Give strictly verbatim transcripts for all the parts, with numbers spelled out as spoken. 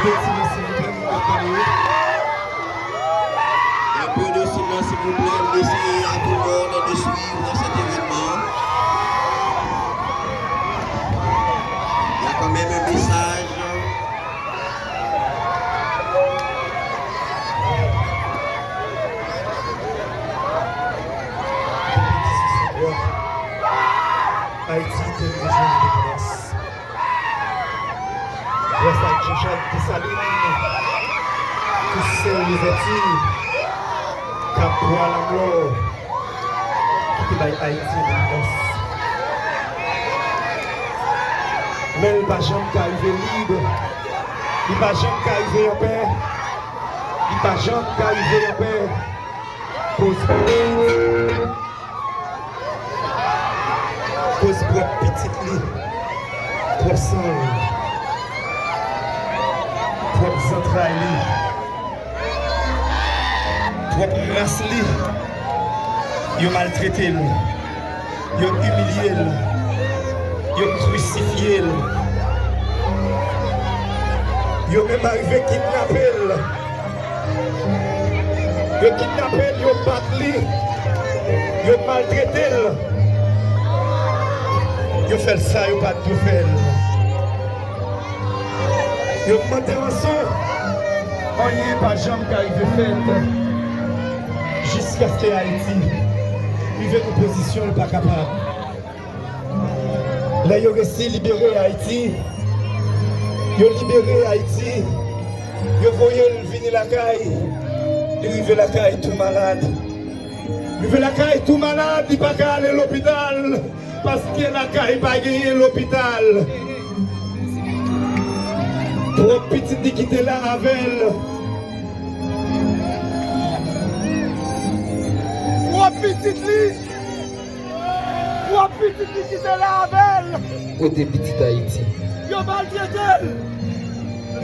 Silence, silvouplè, moun k ap pale yo. Un peu de silence, s'il vous plaît. Merci à tout le monde de suivre cet événement. Il y a quand même un message. Depi dizuit fevriye, Ayiti te rive jwenn endepandans. Gras ak Jean-Jacques Dessalines, tout se levèti k ap pwa lanmò ki te bay Ayiti endepandans. Men l pa janm ka rive lib, li pa janm ka rive anpè, li pa janm ka rive anpè. Koz pwòp pitit li, pwòp san l, pwòp zantray li, pwòp ras li, yo maltrete l, yo imilye l, yo krisifye l, yo menm arive kidnape l. Yo kidnape l, yo bat li, yo maltrete l, yo fè l sa yo pa t dwe fè l. Yo mande ranson, anyen pa janm ka rive fèt jiskaske Ayiti rive nan pozisyon l pa kapab. Lè yo resi libere Ayiti, yo libere Ayiti, yo voye l vini lakay, li rive lakay tou malad. Rive lakay tou malad, li pa ka ale lopital, paske lakay pa genyen lopital. Pwòp pitit li kite la avè l. Pwòp pitit li. Pwòp pitit li kite la avè l. Kote pitit Ayiti? Yo maltrete l.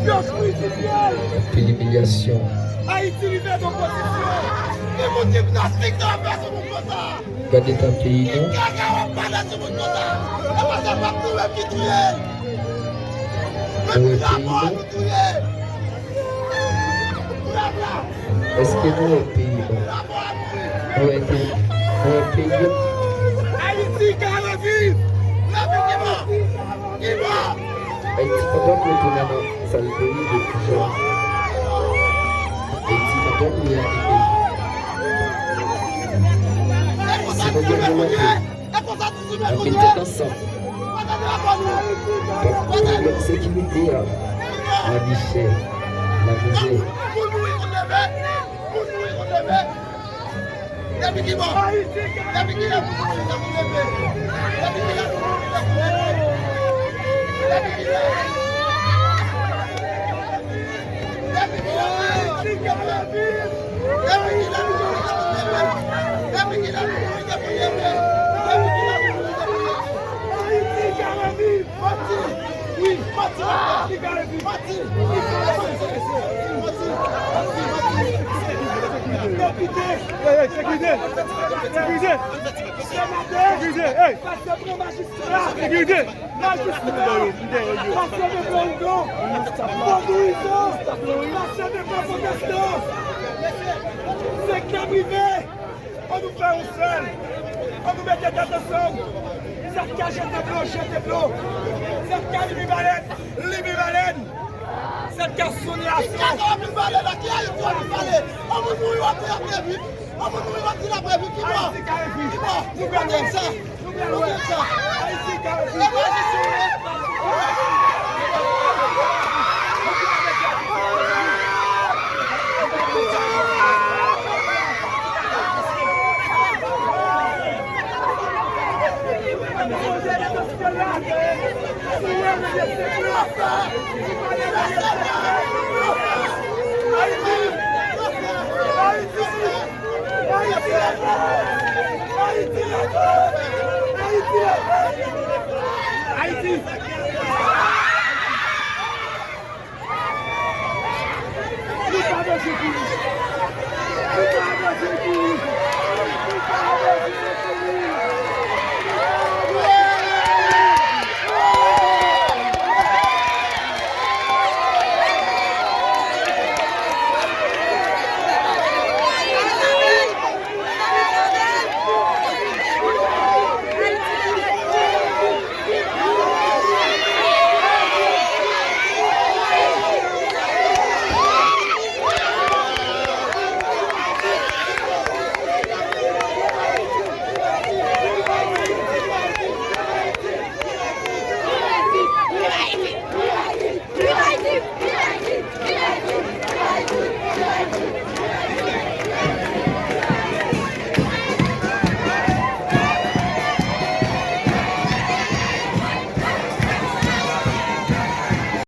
Yo krisifye l. Anpil imilyasyon. Ayiti rive nan pozisyon. Gen moun jimnastik nan afè sou moun konsa. Gade tan peyi nou. Ki gaga w ap pale sou moun konsa? E pa se pèp nou menm ki touye l. Menm nou la mò nou touye. Pèp la. Èske nou wè peyi nou? Nou wè peyi, nou wè peyi nou? Ayiti ka reviv! Leve ki bò? Ki bò? Ayiti pa t ap retounen nan sa l te ye depi jan. Ayiti pa t ap retounen. Si nou gen volonte, anpil tèt ansanm. Pòt pwoblèm sekirite a, lavi chè, lamizè. Ayiti ka reviv! Manti! Wi, manti! Li ka reviv! Manti! Li ka reviv! Manti! Manti! Manti! Depite! Ey, ey, sekirite! Sekirite! Senatè! Sekirite! Ey! Pase pran majistra! Sekirite! Majistra! Pase devan Oudon! Vodouizan! Pase devan pwotestan! Sa k ap rive? Ann nou fè yon sèl. Ann nou mete tèt ansanm. Sa k ka jete dlo, jete dlo. Sa k ka libi balèn, libi balèn. Sa k ka sonnen ason. Ki kaka w ap vin pale la? Ki Ayiti w ap vin pale? Yon moun mouri w ap di l ap reviv. Yon moun mouri w ap di l ap reviv. Ki bò? Ki bò? Nou pral wè sa. Nou pral wè sa. Ayiti ka reviv. E pa jis yon